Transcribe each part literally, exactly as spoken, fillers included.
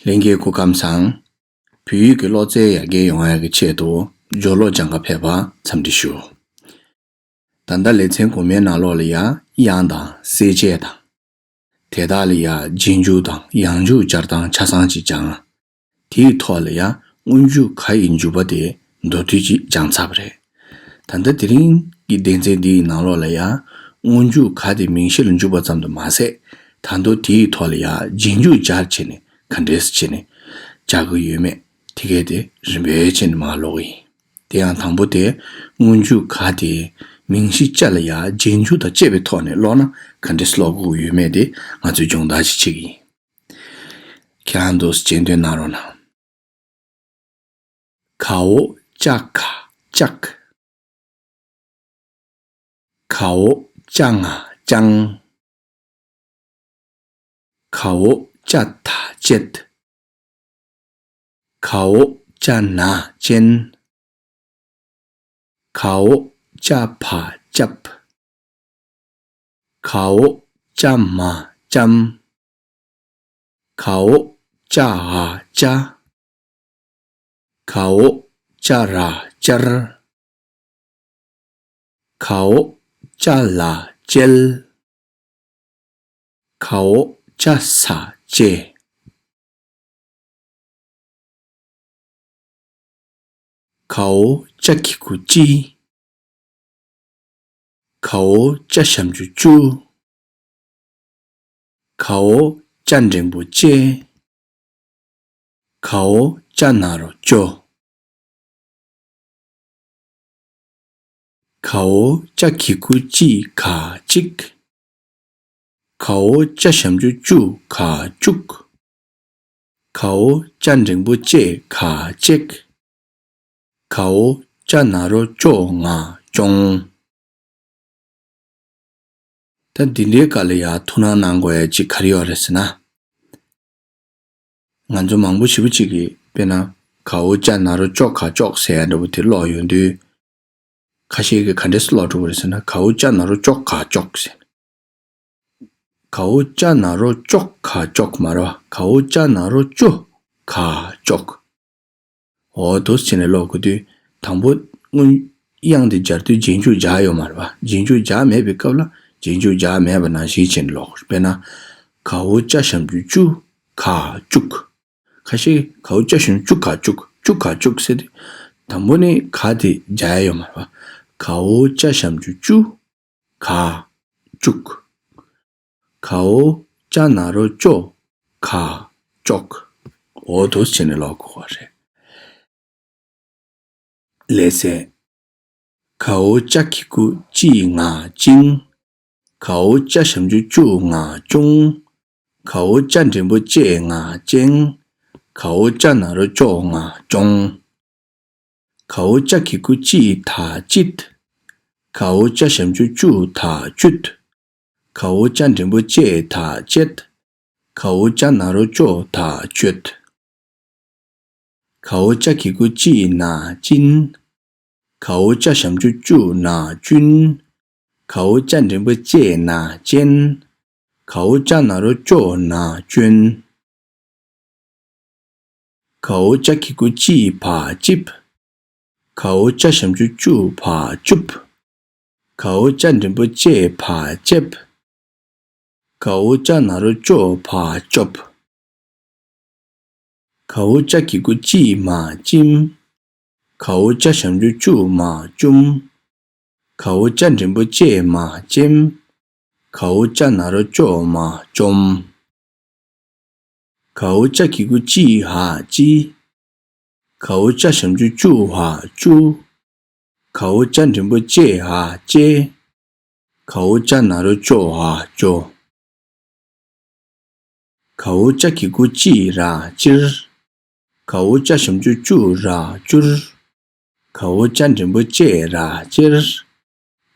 ལྷན་རྒྱས་སྐུ་ཁམས་བཟང་། བོད་ཡིག་གི་ཀློག་རྩལ་ཡར་རྒྱས་ཡོང་ཡག་གི་ཆེད་དུ་སྦྱོར་ཀློག་སྦྱང་ག་ཕེབས་པ་འཚམས་འདྲི་ཞུ། ད་ལྟ་ལེ་ཚན་གོང་མའི་ནང་ལོགས་ལ་ཡ་དབྱངས་དང་གསལ་བྱེད་དང་། དེ་དག་ལ་ཡ་རྗེས་འཇུག་དང་ཡང་འཇུག་སྦྱར་སྟངས་ཆ་ཚང་ཅིག་སྦྱངས། དེའི་ཐོག་ལ་ཡ་སྔོན་འཇུག་ག་ཡི་འཇུག་པ་དེ་མདོར་བསྡུས་ཅིག་སྦྱངས་ཚར་བ་རེད། ད་ལྟ་དེ་རིང་གི་སྡེ་ཚན་འདིའི་ནང་ལོགས་ལ་ཡ་སྔོན་འཇུག་ག་དེ་མིང་གཞི་ལ་འཇུག་པ་ཙམ་དུ་མ་ཟད། ད་དུང་དེའི་ཐོག་ལ་ཡ་རྗེས་འཇུག་སྦྱར་བྱས་ནས་ག་འདྲས་བྱས་ནས་སྦྱར་གྱི་ཡོད་མེད་དེ་གས་དེ་རིམ་པས་བྱས་ནས་མར་ཀློག་གི་ཡིན། དེ་ཡང་དང་པོ་དེ་སྔོན་འཇུག་ག་དེ་མིང་གཞི་ཅ་ལ་ཡ་རྗེས་འཇུག་དང་བཅས་པའི་ཐོག་ནས་ཀློག་ན་ག་འདྲས་ཀློག་དགོས་ཡོད་མེད་དེ་ང་ཚོས་སྦྱོང་བརྡར་ཞིག་བྱེད་ཀྱི་ཡིན། ཁྱེད་རང་ཚོས་སྤྱན་འདྲེན་གནང་རོགས་གནང་། གའོ་ཅ་ག་ལྕགས། གའོ་ཅ་ང་ལྕང་། གའོ་ཅ་ད་ལྕེད། གའོ་ཅ་ན་ལྕེན། གའོ་ཅ་བ་ལྕབ། གའོ་ཅ་མ་ལྕམ། གའོ་ཅ་འ་ལྕ། གའོ་ཅ་ར་ལྕར། གའོ་ཅ་ལ་ལྕལ། གའོ་ཅ་ས་ལྕེ། གའོ་ཅ་གི་གུ་ཅི། གའོ་ཅ་ཞབས་ཀྱུ་ཅུ། གའོ་ཅ་འགྲེང་བུ་ཅེ། གའོ་ཅ་ན་རོ་ཅོ། གའོ་ཅ་གི་གུ་ཅི་ག་ཅིག། གའོ་ཅ་ཞབས་ཀྱུ་ཅུ་ག་ཅུག། གའོ་ཅ་འགྲེང་བུ་ཅེ་ག་ཅེག། གའོ་ཅ་ན་རོ་ཅོ་ང་ཅོང་། ད་འདི་འདྲའི་སྐབས་ལ་ཡ་ཐུགས་སྣང་གནང་དགོས་ཡ་ཅིག་ག་རེ་ཡོད་རེད་ཟེར་ན། ང་ཚོ་མང་པོ་ཞེ་པོ་ཅིག་གིས་དཔེར་ན་གའོ་ཅ་ན་རོ་ཅོ་ག་ཅོག་ཟེར་ཡ་འདྲ་པོ་དེ་ཀློག་ཡོང་དུས། ཁ་ཤས་ཀྱིས་ག་འདྲས་སེ་ཀློག་འགྲོ་གི་རེད་ཟེར་ན། གའོ་ཅ་ན་རོ་ཅོ་ག་ཅོག་ཟེར། གའོ་ཅ་ན་རོ་ཅོ་ག་ཅོག་མ་རེད་བ། གའོ་ཅ་ན་རོ་ཅོ་ག་ཅོག། འོ་འདུག་སེ་བྱས་ནས་ཀློག་དགོས་དུས། དང་པོ་སྔོན་དབྱངས་དེ་སྦྱར་དུས་རྗེས་འཇུག་སྦྱར་ཡོད་མ་རེད་བ། རྗེས་འཇུག་སྦྱར་མེད་པའི་སྐབས་ལ་རྗེས་འཇུག་སྦྱར་མེད་པ་ནང་བཞིན་བྱས་ནས་ཀློག་དགོས་རེད། དཔེར་ན། གའོ་ཅ་ཞབས་ཀྱུ་ཅུ་ག་ཅུག། ཁ་ཤས་གའོ་ཅ་ཞབས་ཀྱུ་ཅུ་ག་ཅུག། ཅུ་ག་ཅུག་ཟེར་དུས། དང་པོ་ནས་ག་དེ་སྦྱར་ཡ་ཡོད་མ་རེད་བ། གའོ་ཅ་ཞབས་ཀྱུ་ཅུ་ག་ཅུག། གའོ་ཅ་ན་རོ་ཅོ་ག་ཅོག། འོ་འདུག་སེ་བྱས་ནས་ཀློག་དགོས་པ་རེད། ལེ་ཚན། གའོ་ཅ་གི་གུ་ཅི་ང་ཅིང་། གའོ་ཅ་ཞབས་ཀྱུ་ཅུ་ང་ཅུང་། གའོ་ཅ་འགྲེང་བུ་ཅེ་ང་ཅེང་། གའོ་ཅ་ན་རོ་ཅོ་ང་ཅོང་། གའོ་ཅ་གི་གུ་ཅི་ད་ཅིད། གའོ་ཅ་ཞབས་ཀྱུ་ཅུ་ད་ཅུད། གའོ་ཅ་འགྲེང་བུ་ཅེ་ད་ཅེད། གའོ་ཅ་ན་རོ་ཅོ་ད་ཅོད། གའོ་ཅ་གི་གུ་ཅི་ན་ཅིན། གའོ་ཅ་ཞབས་ཀྱུ་ཅུ་ན་ཅུན། གའོ་ཅ་འགྲེང་བུ་ཅེ་ན་ཅེན། གའོ་ཅ་ན་རོ་ཅོ་ན་ཅོན། གའོ་ཅ་གི་གུ་ཅི་བ་ཅིབ། གའོ་ཅ་ཞབས་ཀྱུ་ཅུ་བ་ཅུབ། གའོ་ཅ་འགྲེང་བུ་ཅེ་བ་ཅེབ། གའོ་ཅ་ན་རོ་ཅོ་བ་ཅོབ། གའོ་ཅ་གི་གུ་ཅི་མ་ཅིམ། གའོ་ཅ་ཞབས་ཀྱུ་ཅུ་མ་ཅུམ། གའོ་ཅ་འགྲེང་བུ་ཅེ་མ་ཅེམ། གའོ་ཅ་ན་རོ་ཅོ་མ་ཅོམ། གའོ་ཅ་གི་གུ་ཅི་ཧ་ཅི། གའོ་ཅ་ཞབས་ཀྱུ་ཅུ་ཧ་ཅུ། གའོ་ཅ་འགྲེང་བུ་ཅེ་ཧ་ཅེ། གའོ་ཅ་ན་རོ་ཅོ་ཧ་ཅོ། གའོ་ཅ་གི་གུ་ཅི་ར་ཅིར། གའོ་ཅ་ཞབས་ཀྱུ་ཅུ་ར་ཅུར། གའོ་ཅ་འགྲེང་བུ་ཅེ་ར་ཅེར།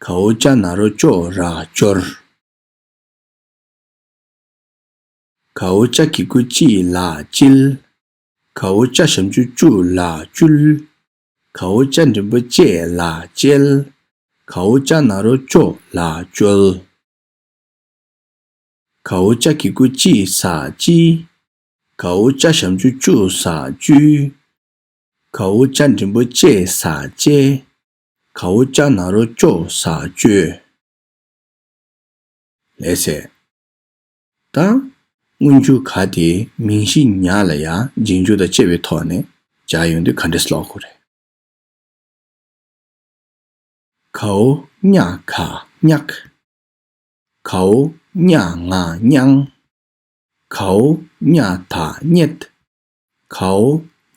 གའོ་ཅ་ན་རོ་ཅོ་ར་ཅོར། གའོ་ཅ་གི་གུ་ཅི་ལ་ཅིལ། གའོ་ཅ་ཞབས་ཀྱུ་ཅུ་ལ་ཅུལ། གའོ་ཅ་འགྲེང་བུ་ཅེ་ལ་ཅེལ། གའོ་ཅ་ན་རོ་ཅོ་ལ་ཅོལ། གའོ་ཅ་གི་གུ་ཅི་ས་ཅི། གའོ་ཅ་ཞབས་ཀྱུ་ཅུ་ས་བཅུ། གའོ་ཅ་འགྲེང་བུ་ཅེ་ས་བཅད། གའོ་ཅ་ན་རོ་ཅོ་ས་བཅོས། ལགས་སེ། ད། སྔོན་འཇུག་ག་དེ་མིང་གཞི་ཉ་ལ་ཡང་རྗེས་འཇུག་དང་བཅས་པའི་ཐོག་ནས་སྦྱར་ཡོང་དུས་ག་འདྲས་ཀློག་དགོས་རེད། གའོ་ཉ་ག་ཉག་གའོ་ཉ་ང་ཉང་། གའོ་ཉ་ད་ཉད། གའོ་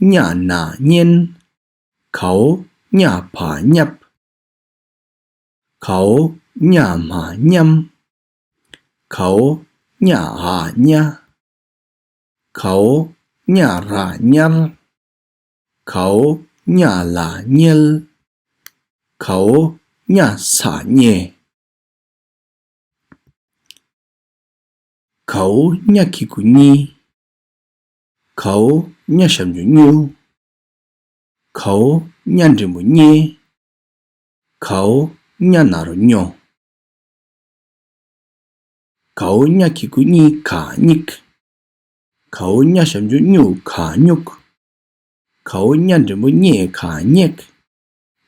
ཉ་ན་ཉན། གའོ་ཉ་བ་ཉབ། གའོ་ཉ་མ་ཉམ། གའོ་ཉ་འ་ཉ། གའོ་ཉ་ར་ཉར། གའོ་ཉ་ལ་ཉལ། གའོ་ཉ་ས་ཉེ། གའོ་ཉ་གི་གུ་གཉིས། གའོ་ཉ་ཞབས་ཀྱུ་གཉུ། གའོ་ཉ་འགྲེང་བུ་གཉེ། གའོ་ཉ་ན་རོ་གཉོ། གའོ་ཉ་གི་གུ་གཉིས་ག་གཉིག་གའོ་ཉ་ཞབས་ཀྱུ་གཉུ་ག་གཉུག་གའོ་ཉ་འགྲེང་བུ་གཉེ་ག་གཉེག་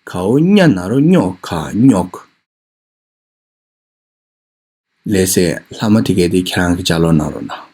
གའོ་ཉ་ན་རོ་གཉོ་ག་གཉོག་ལགས་སེ། ལྷག་མ་དེ་གས་དེ་ཁྱེད་རང་གིས་ལྗགས་ཀློག་གནང་རོགས་གནང་།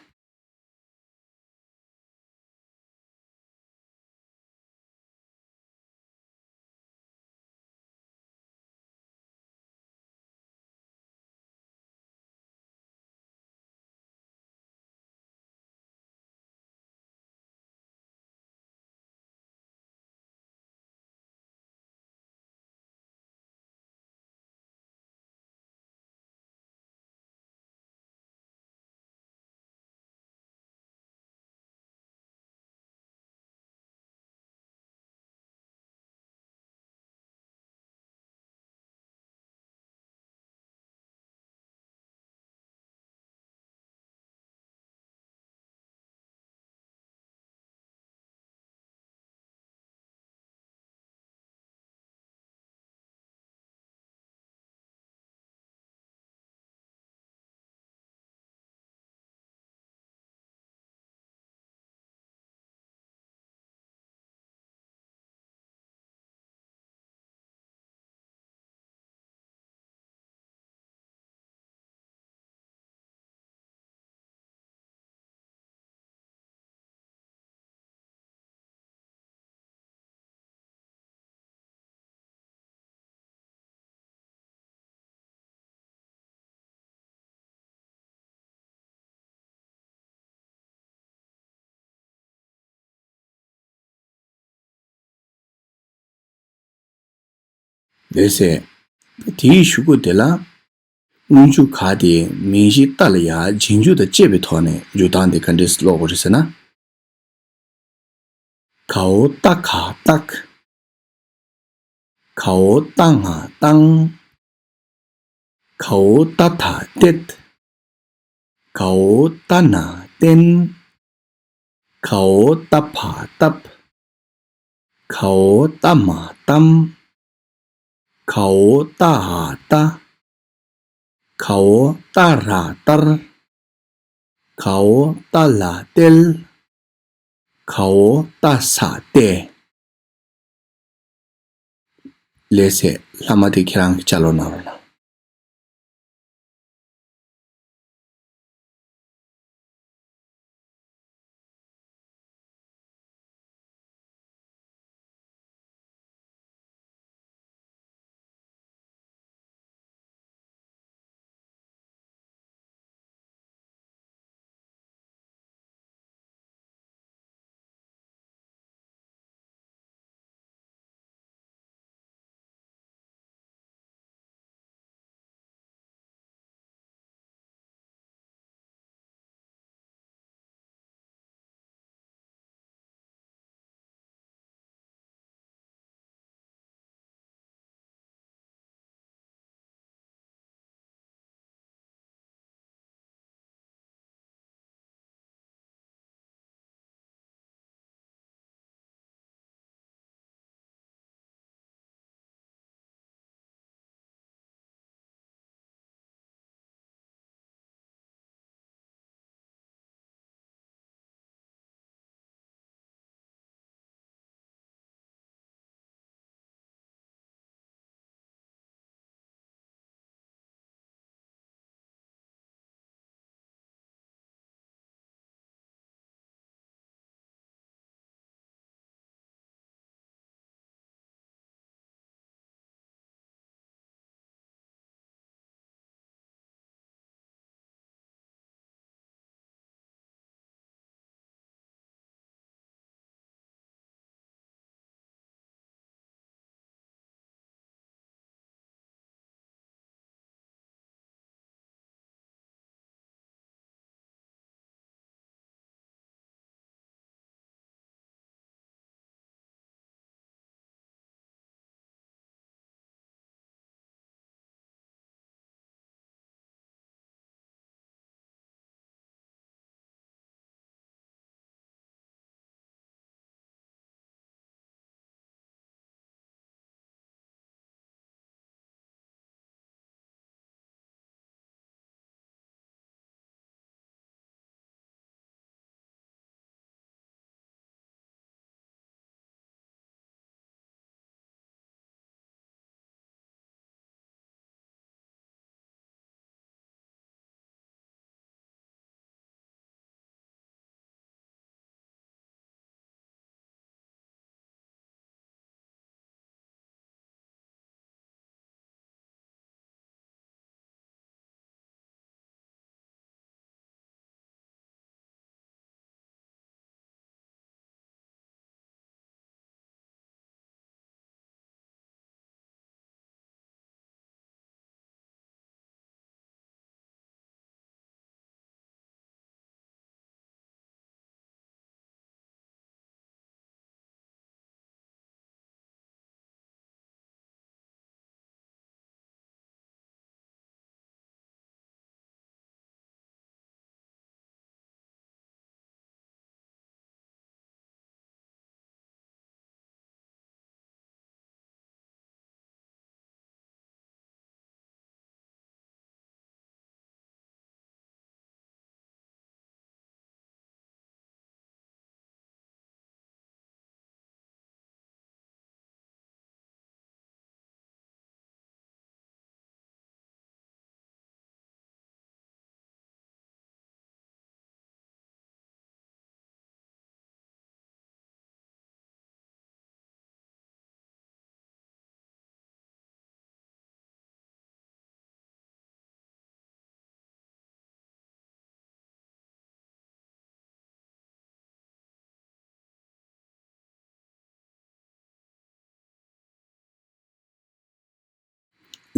ལགས་སེ། དེའི་གཞུག་གུ་དེ་ལ། སྔོན་འཇུག་ག་དེ་མིང་གཞི་ཏ་ལ་ཡང་རྗེས་འཇུག་དང་བཅས་པའི་ཐོག་ནས་འཇུག་སྟངས་དེ་ག་འདྲས་ཀློག་དགོས་རེད་ཟེར་ན། གའོ་ཏ་ག་སྟག་གའོ་ཏ་ང་སྟངས། གའོ་ཏ་ད་ཏེད། གའོ་ཏ་ན་བསྟན། གའོ་ཏ་བ་བཏབ། གའོ་ཏ་མ་བཏམ། གའོ་ཏ་འ་བཏའ། གའོ་ཏ་ར་བཏར། གའོ་ཏ་ལ་བཏལ། གའོ་ཏ་ས་བཏད། ལགས་སེ། ལྷག་མ་དེ་ཁྱེད་རང་གིས་ལྗགས་ཀློག་གནང་རོགས་གནང་།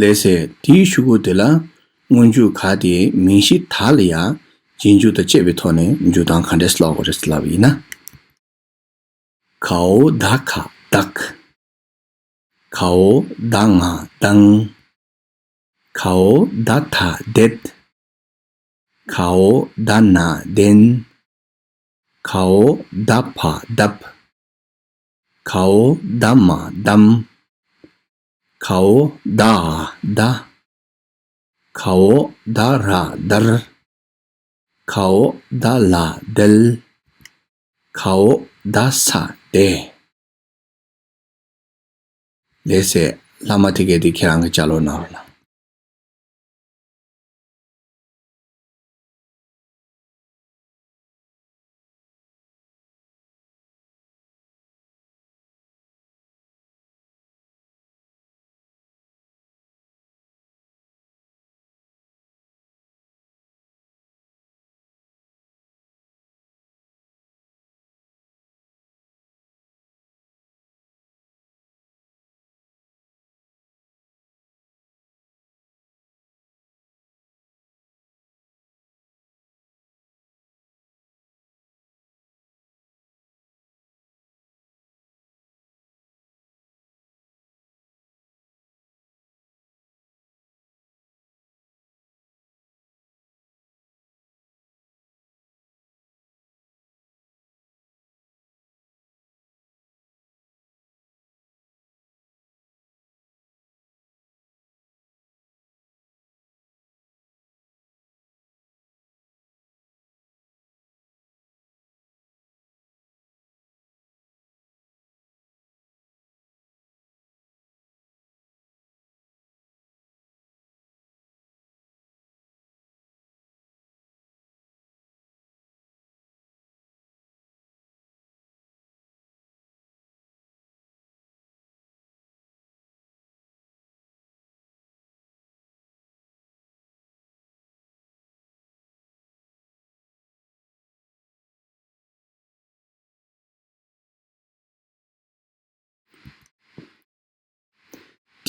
ལགས་སེ། དེའི་གཞུག་གུ་དེ་ལ་སྔོན་འཇུག་ག་དེ་མིང་གཞི་ད་ལ་ཡང་རྗེས་འཇུག་དང་བཅས་པའི་ཐོག་ནས་འཇུག་སྟངས་ག་འདྲས་ཀློག་དགོས་རེད་ལབ་པ་ཡིན་ན། གའོ་ད་ག་བདག་གའོ་ད་ང་ལྡང་། གའོ་ད་ད་འདེད། གའོ་ད་ན་ལྡན། གའོ་ད་བ་བརྡབ། གའོ་ད་མ་བསྡམས། གའོ་ད་འ་བདའ། གའོ་ད་ར་བདར། གའོ་ད་ལ་བདལ། གའོ་ད་ས་བདས། ལགས་སེ། ལྷག་མ་དེ་གས་དེ་ཁྱེད་རང་གིས་ལྗགས་ཀློག་གནང་རོགས་གནང་།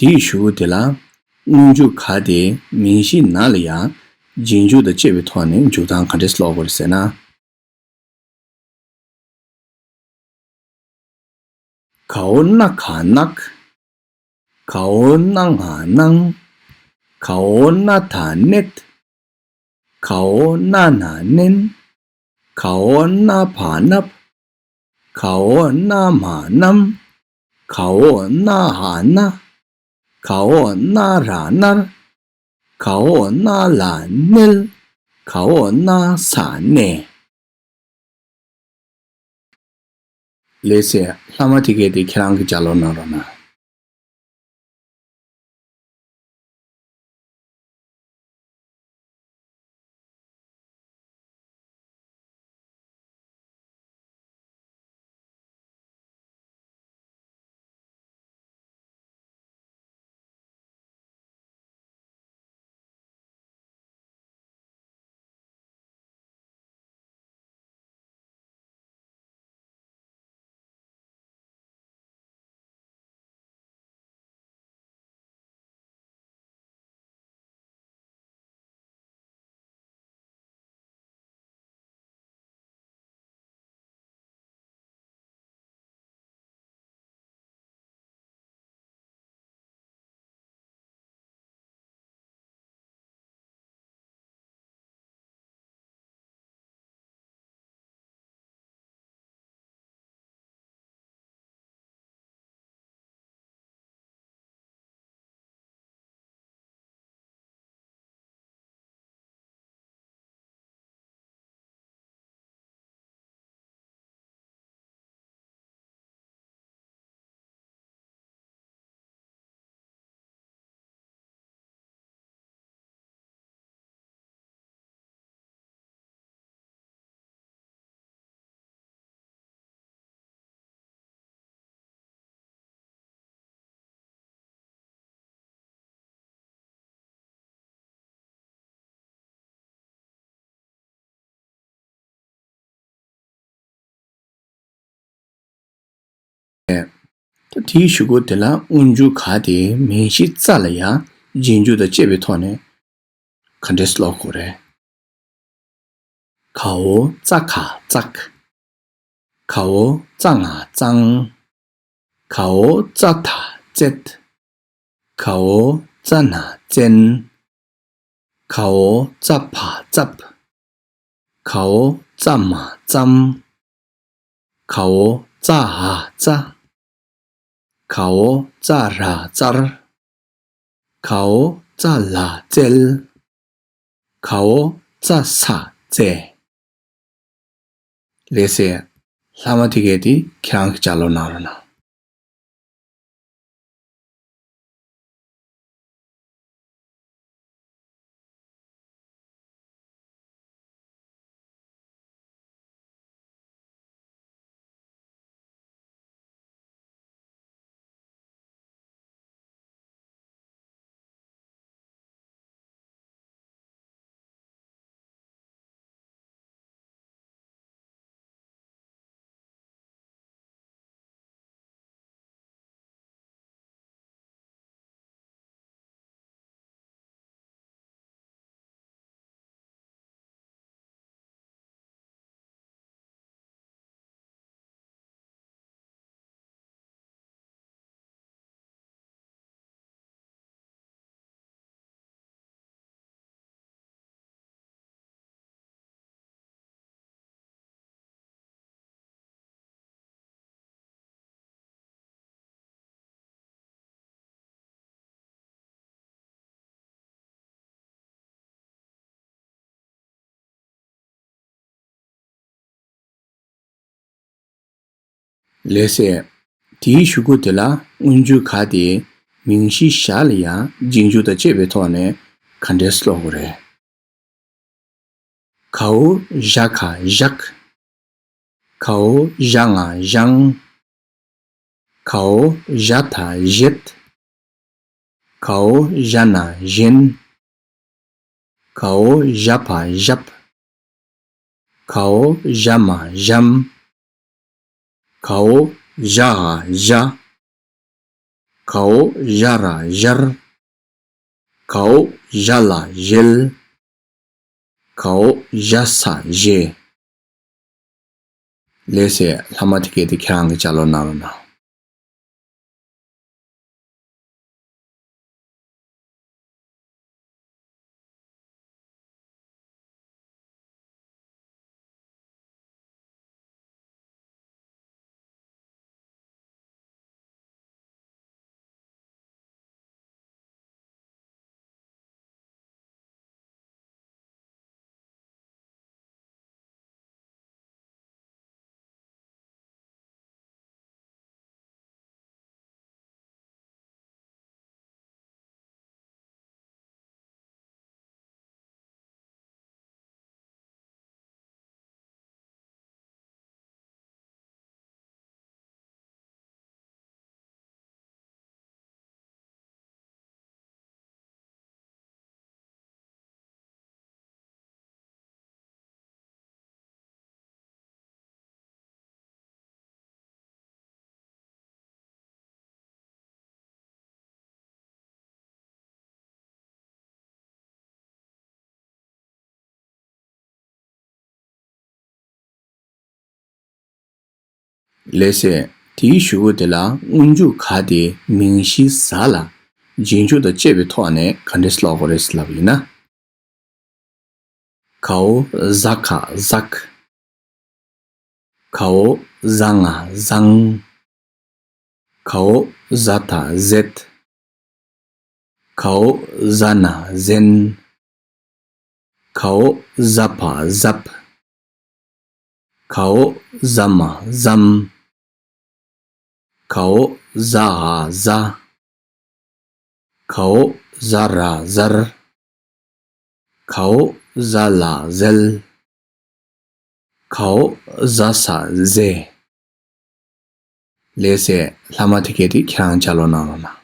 དེའི་གཞུག་གུ་དེ་ལ་སྔོན་འཇུག་ག་དེ་མིང་གཞི་ན་ལ་ཡང་རྗེས་འཇུག་དང་བཅས་པའི་ཐོག་ནས་འཇུག་སྟངས་ག་འདྲས་ཀློག་དགོས་རེད་ཟེར་ན། གའོ་ན་ག་གནག། གའོ་ན་ང་གནང་། གའོ་ན་ད་གནད། གའོ་ན་ན་གནན། གའོ་ན་བ་གནབ། གའོ་ན་མ་གནམ། གའོ་ན་འ་གནའ། གའོ་ན་ར་གནར། གའོ་ན་ལ་གནལ། གའོ་ན་ས་གནས། ལགས་སེ། ལྷག་མ་དེ་གས་དེ་ཁྱེད་རང་གིས་ལྗགས་ཀློག་གནང་རོགས་གནང་། ད་དེའི་གཞུག་གུ་དེ་ལ་སྔོན་འཇུག་ག་དེ་མིང་གཞི་ཙ་ལ་ཡང་ རྗེས་འཇུག་དང་བཅས་པའི་ཐོག་ནས་ག་འདྲས་ཀློག་དགོས་རེད། གའོ་ཙ་ག་ཙག་གའོ་ཙ་ང་ཙང་། གའོ་ཙ་ད་ཙད། གའོ་ཙ་ན་ཙན། གའོ་ཙ་བ་ཙབ། གའོ་ཙ་མ་ཙམ། གའོ་ཙ་འ་ཙ། གའོ་ཙ་ར་ཙར། གའོ་ཙ་ལ་ཙལ། གའོ་ཙ་ས་ཙེ། ལགས་སེ། ལྷག་མ་དེ་གས་དེ་ཁྱེད་རང་གིས་ལྗགས་ཀློག་གནང་རོགས་གནང་། ལགས་སེ། དེའི་གཞུག་གུ་དེ་ལ་སྔོན་འཇུག་ག་དེ་མིང་གཞི་བཞག་ལ་ཡང་རྗེས་འཇུག་དང་བཅས་པའི་ཐོག་ནས་ག་འདྲས་ཀློག་དགོས་རེད། གའོ་ཞ་ག་ཞག་གའོ་ཞ་ང་ཞང་། གའོ་ཞ་ད་ཞད། གའོ་ཞ་ན་ཞན། གའོ་ཞ་བ་ཞབ། གའོ་ཞ་མ་ཞམ། གའོ་ཞ་འ་ཞ། གའོ་ཞ་ར་ཞར། གའོ་ཞ་ལ་ཞལ། གའོ་ཞ་ས་ཞེས། ལགས་སེ། ལྷག་མ་དེ་གས་དེ་ཁྱེད་རང་གིས་ལྗགས་ཀློག་གནང་རོགས་གནང་། ལགས་སེ། དེའི་གཞུག་གུ་དེ་ལ་སྔོན་འཇུག་ག་དེ་མིང་གཞིའི་ས་ལ་རྗེས་འཇུག་དང་བཅས་པའི་ཐོག་ནས་ག་འདྲས་ཀློག་དགོས་རེད་ལབ་ཡིན་ན། གའོ་ཟ་ག་ཟག་གའོ་ཟ་ང་ཟང་། གའོ་ཟ་ད་ཟད། གའོ་ཟ་ན་ཟན། གའོ་ཟ་བ་ཟབ། གའོ་ཟ་མ་ཟམ། གའོ་ཟ་འ་ཟ། གའོ་ཟ་ར་ཟར། གའོ་ཟ་ལ་ཟལ། གའོ་ཟ་ས་ཟེ། ལགས་སེ། ལྷག་མ་དེ་གས་དེ་ཁྱེད་རང་ལྗགས་ཀློག་གནང་རོགས་གནང་།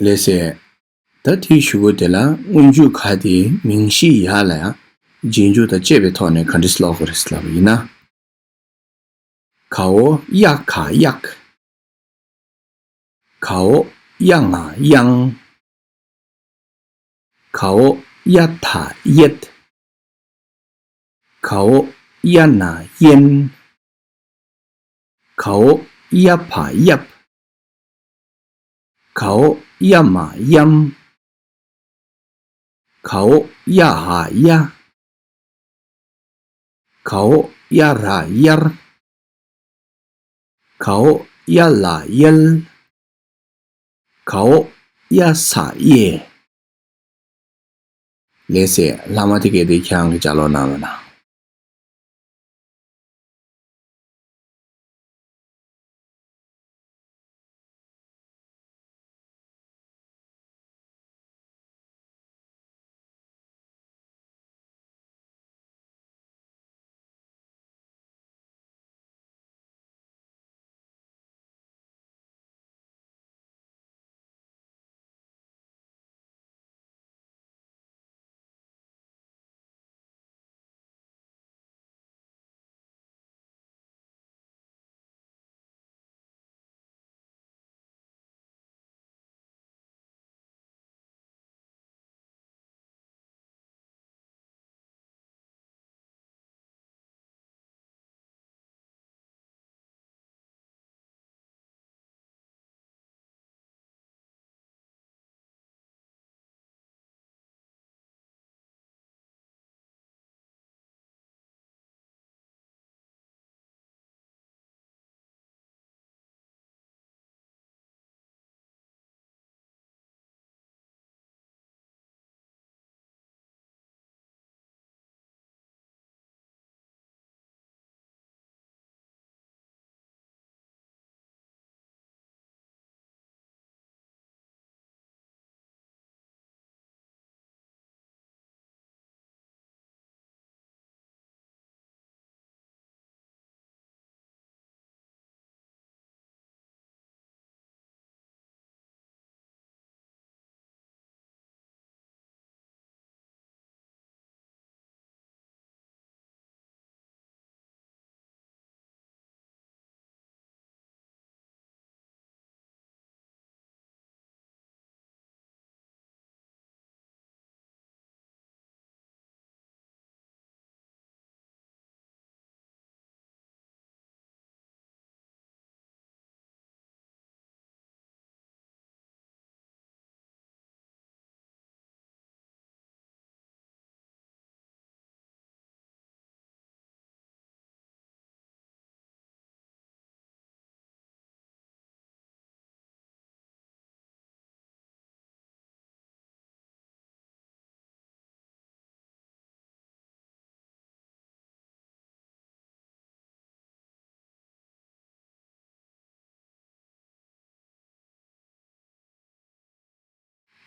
ལགས་སེ། ད་དེའི་གཞུག་གུ་དེ་ལ་སྔོན་འཇུག་ག་དེའི་མིང་གཞིའི་ཡ་ལ་ཡང་རྗེས་འཇུག་དང་བཅས་པའི་ཐོག་ནས་ག་འདྲས་ཀློག་དགོས་རེད་ལབ་པ་ཡིན་ན། གའོ་གཡའ་ག་གཡག་གའོ་གཡའ་ང་གཡང་། གའོ་གཡའ་ད་གཡད། གའོ་གཡའ་ན་གཡན། གའོ་གཡའ་བ་གཡབ། གའོ་གཡའ་མ་གཡམ། གའོ་གཡའ་འ་གཡའ། གའོ་གཡའ་ར་གཡར། གའོ་གཡའ་ལ་གཡལ། གའོ་གཡའ་ས་གཡས། ལགས་སེ། ལྷག་མ་དེ་གས་དེ་ཁྱེད་རང་གིས་ལྗགས་ཀློག་གནང་རོགས་གནང་།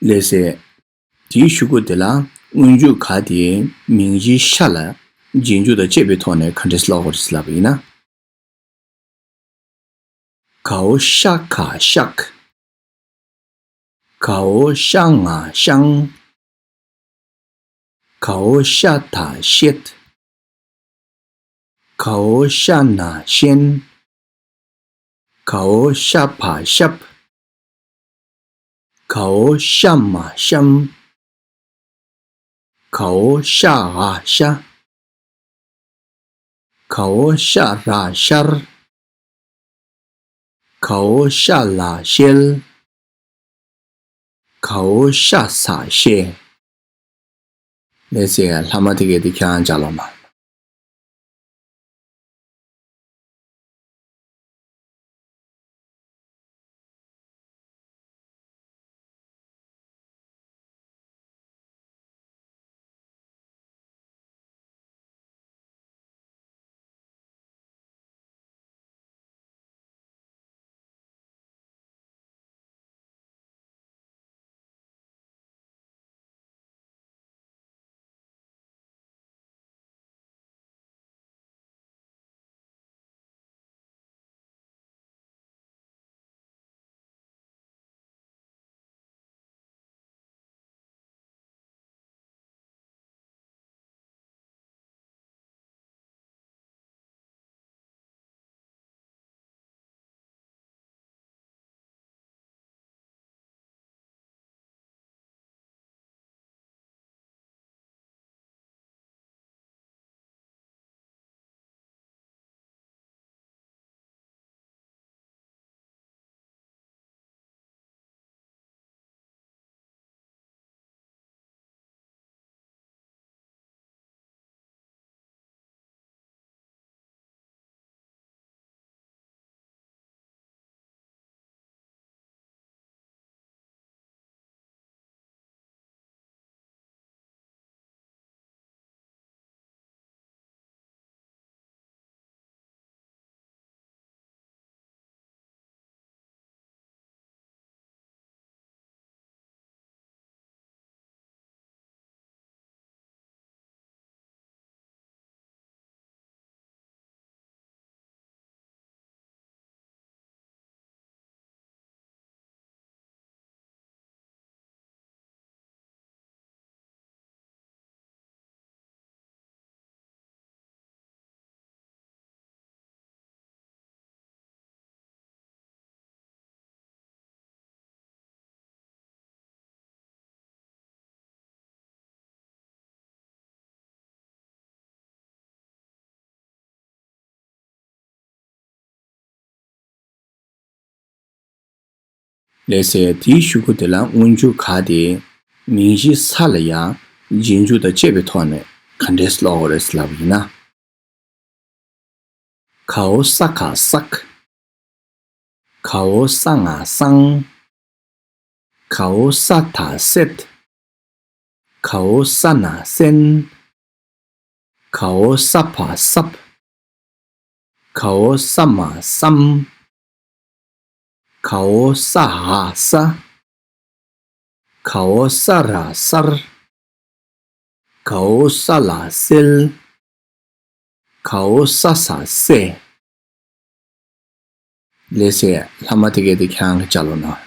ལགས་སེ། དེའི་གཞུག་གུ་དེ་ལ་སྔོན་འཇུག་ག་དེའི་མིང་གཞིའི་ཤ་ལ་རྗེས་འཇུག་དང་བཅས་པའི་ཐོག་ནས་ག་འདྲས་ཀློག་དགོས་རེད་ལབ་པ་ཡིན་ན། གའོ་ཤ་ག་ཤག་གའོ་ཤ་ང་ཤང་། གའོ་ཤ་ད་ཤད། གའོ་ཤ་ན་ཤན། གའོ་ཤ་བ་ཤབ། གའོ་ཤ་མ་ཤམ། གའོ་ཤ་འ་ཤ། གའོ་ཤ་ར་ཤར། གའོ་ཤ་ལ་ཤལ། གའོ་ཤ་ས་ཤེ། ལགས་སེ། ལྷག་མ་དེ་གས་དེ་ཁྱེད་རང་ལྗགས་ཀློག་གནང་། ལགས་སེ། དེའི་གཞུག་གུ་དེ་ལ་སྔོན་འཇུག་ག་དེ་མིང་གཞི་ས་ལ་ཡང་རྗེས་འཇུག་དང་བཅས་པའི་ཐོག་ནས་ག་འདྲས་ཀློག་དགོས་རེད་ལབ་པ་ཡིན་ན། གའོ་ས་ག་སག་གའོ་ས་ང་སང་། གའོ་ས་ད་སད། གའོ་ས་ན་སན། གའོ་ས་བ་སབ། གའོ་ས་མ་སམ། གའོ་ས་འ་ས། གའོ་ས་ར་སར། གའོ་ས་ལ་སེལ། གའོ་ས་ས་སེ། ལགས་སེ། ལྷག་མ་དེ་གས་དེ་ཁྱེད་རང་གིས་ལྕགས་ལོག་གནང་།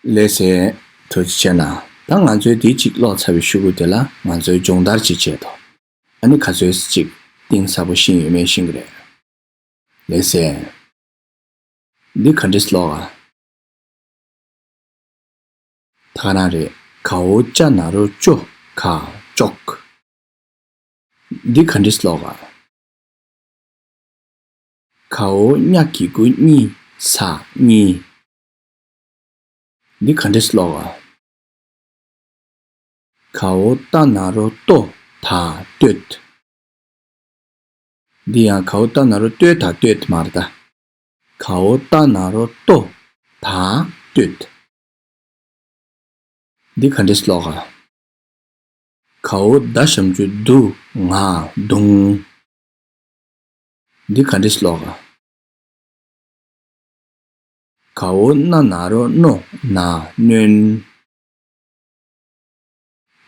ལགས་སེ། ཐུགས་རྗེ་ཆེ་གནང་། ད་ང་ཚོའི་འདི་གཅིག་ཀློག་ཚར་བའི་གཞུག་གུ་དེ་ལ་ང་ཚོའི་སྦྱོང་བརྡར་ཅིག་བྱེད་དོ། ཨ་ནི་ག་ཚོད་ཅིག་གཏིང་ཟབ་པོ་ཤེས་ཡོད་མེད་ཤེས་ཀྱི་རེད། ལགས་སེ། འདི་ག་འདྲས་ཀློག་ག་ད་ག་རང་རེད། གའོ་ཅ་ན་རོ་ཅོ། ག་ཅོག་འདི་ག་འདྲས་ཀློག་ག་གའོ་ཉ་གི་གུ་གཉི། ས་གཉིས། འདི་ག་འདྲས་ཀློག་ག་གའོ་ཏ་ན་རོ་ཏོ། ད་སྟོད། འདི་ཡང་གའོ་ཏ་ན་རོ་སྟོད་ད་སྟོད་མ་རེད་ད། གའོ་ཏ་ན་རོ་ཏོ། ད་སྟོད། འདི་ག་འདྲས་ཀློག་ག་གའོ་ད་ཞབས་ཀྱུ་དུ། ང་དུང་། འདི་ག་འདྲས་ཀློག་ག་གའོ་ན་ན་རོ་ནོ། ན་ནོན།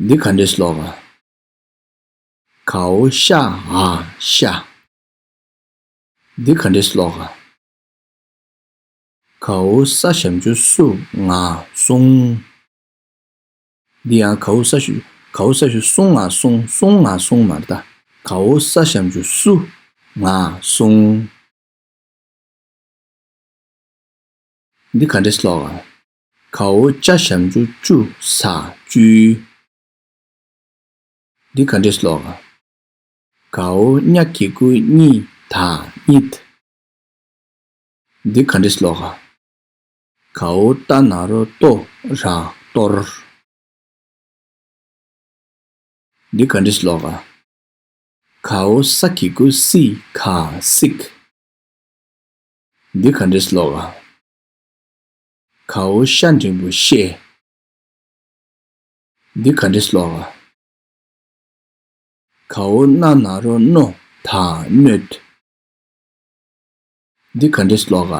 འདི་ག་འདྲས་ཀློག་ག་གའོ་ཤ་འ་ཤ། འདི་ག་འདྲས་ཀློག་ག་གའོ་ས་ཞབས་ཀྱུ་སུ། ང་སུང་། འདི་ཡང་གའོ་ས་ཞབས་གའོ་ས་ཞབས་ཀྱུ་སུ། ང་སུང་། སུང་ང་སུང་མ་རེད་ད། གའོ་ས་ཞབས་ཀྱུ་སུ། ང་སུང་། འདི་ག་འདྲས་ཀློག་ག་གའོ་ཅ་ཞབས་ཀྱུ་ཅུ་ས་བཅུའི། འདི་ག་འདྲས་ཀློག་ག་གའོ་ཉ་གི་གུ་གཉི་ད་གཉིད། འདི་ག་འདྲས་ཀློག་ག་གའོ་ཏ་ན་རོ་ཏོ་ར་གཏོར། འདི་ག་འདྲས་ཀློག་ག་གའོ་ས་གི་གུ་སི་ག་སིག། འདི་ག་འདྲས་ཀློག་ག་གའོ་ཤ་འགྲེང་བུ་ཤེ། འདི་ག་འདྲས་ཀློག་ག་གའོ་ན་ན་རོ་ནོ་ད་གནོད། འདི་ག་འདྲས་ཀློག་ག་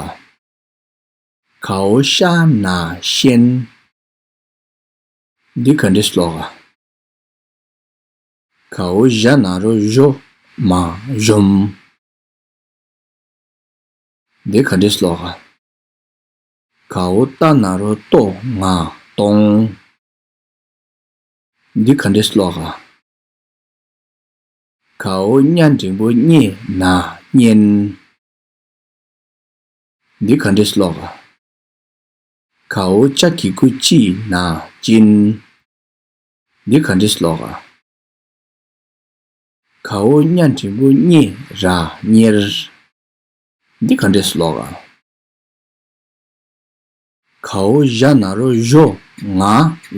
གའོ་ཤ་ན་ཤན། འདི་ག་འདྲས་ཀློག་ག་གའོ་ཞ་ན་རོ་ཞོ་མ་ཞོམ། འདི་ག་འདྲས་ཀློག་ག་གའོ་ཏ་ན་རོ་ཏོ་ང་སྟོང་། འདི་ག་འདྲས་ཀློག་ག་གའོ་ཉ་འགྲེང་བུ་ཉེ་ན་གཉེན། འདི་ག་འདྲས་ཀློག་ག་གའོ་ཅ་གི་གུ་ཅི་ན་ཅིན། འདི་ག་འདྲས་ཀློག་ག་གའོ་ཉ་འགྲེང་བུ་ཉེ་ར་གཉེར། འདི་ག་འདྲས་ཀློག་ག་གའོ་ཞ་ན་རོ་ཞོ་ང་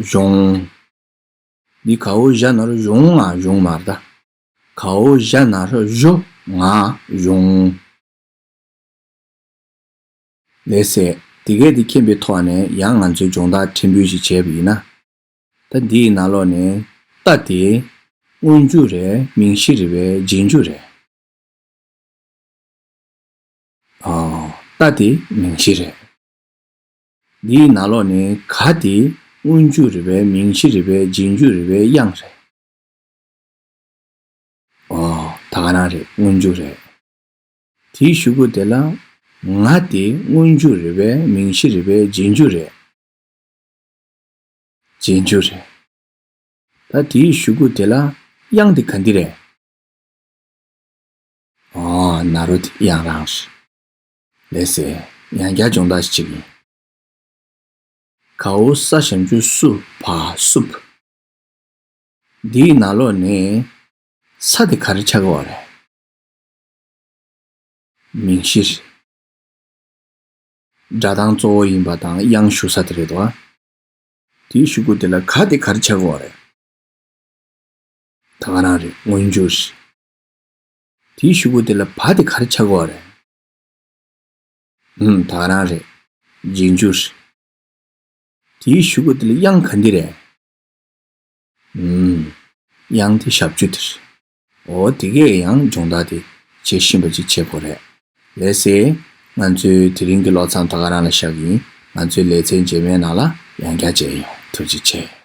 གཞོང་། འདི་གའོ་ཞ་ན་རོ་གཞོང་ང་གཞོང་མ་རེད་ད། གའོ་ཞ་ན་རོ་ཞོ་ང་གཞོང་། ལགས་སེ། དེ་གས་དེ་མཁྱེན་པའི་ཐོག་ནས་ཡང་ང་ཚོས་སྦྱོང་བརྡར་ཕྲན་བུ་ཞིག་བྱས་པ་ཡིན་ན། ད་འདིའི་ནང་ལོགས་ནས་ཏ་དེ་སྔོན་འཇུག་རེད། མིང་གཞི་རེད་པས། རྗེས་འཇུག་རེད། ཨ། ཏ་དེ་མིང་གཞི་རེད། འདིའི་ནང་ལོགས་ནས་ག་དེ་སྔོན་འཇུག་རེད་པས། མིང་གཞི་རེད་པས། རྗེས་འཇུག་རེད་པས། དབྱངས་རེད། ཨོ། ད་ག་རང་རེད། སྔོན་འཇུག་རེད། དེའི་གཞུག་གུ་དེ་ལ་ང་དེ་སྔོན་འཇུག་རེད་པས། མིང་གཞི་རེད་པས། རྗེས་འཇུག་རེད། རྗེས་འཇུག་རེད། ད་དེའི་གཞུག་གུ་དེ་ལ་དབྱངས་དེ་ག་འདི་རེད། ཨོ། ན་རོ་དེ་དབྱངས་རང་རེད། ལགས་སེ། ཡང་བསྐྱར་སྦྱོང་བརྡར་ཞིག་བྱེད་ཀྱི་ཡིན། གའོ་ས་ཞབས་ཀྱུ་སུ་བ་སུབ། འདིའི་ནང་ལོགས་ནས་ས་དེ་ག་རེ་ཆགས་ཀྱི་ཡོད་རེད། མིང་གཞི་རེད། སྒྲ་གདངས་གཙོ་བོ་ཡིན་པ་དང་དབྱངས་ཞུགས་ས་དེ་རེད་དོ། དེའི་གཞུག་གུ་དེ་ལ་ག་དེ་ག་རེ་ཆགས་ཀྱི་ཡོད་རེད། ད་ག་རང་རེད། སྔོན་འཇུག་རེད། དེའི་གཞུག་གུ་དེ་ལ་བ་དེ་ག་རེ་ཆགས་ཀྱི་ཡོད་རེད། ཨུམ། ད་ག་རང་རེད། རྗེས་འཇུག་རེད། དེའི་གཞུག་གུ་དེ་ལ་དབྱངས་ག་འདི་རེད། ཨུམ། དབྱངས་དེ་ཞབས་ཀྱུ་དེ་རེད། འོ། དེ་གས་ཡང་སྦྱོང་བརྡར་དེ་བྱེད་ཤེས་པ་ཅིག་བྱེད་དགོས་རེད། ལགས་སེ། ང་ཚོའི་དེ་རིང་གི་ཀློག་མཚམས་ད་ག་རང་ལ་བཞག་གི་ཡིན། ང་ཚོའི་ལེ་ཚན་རྗེས་མའི་ནང་ལ་ཡང་བསྐྱར་མཇལ་ཡོང་། ཐུགས་རྗེ་ཆེ།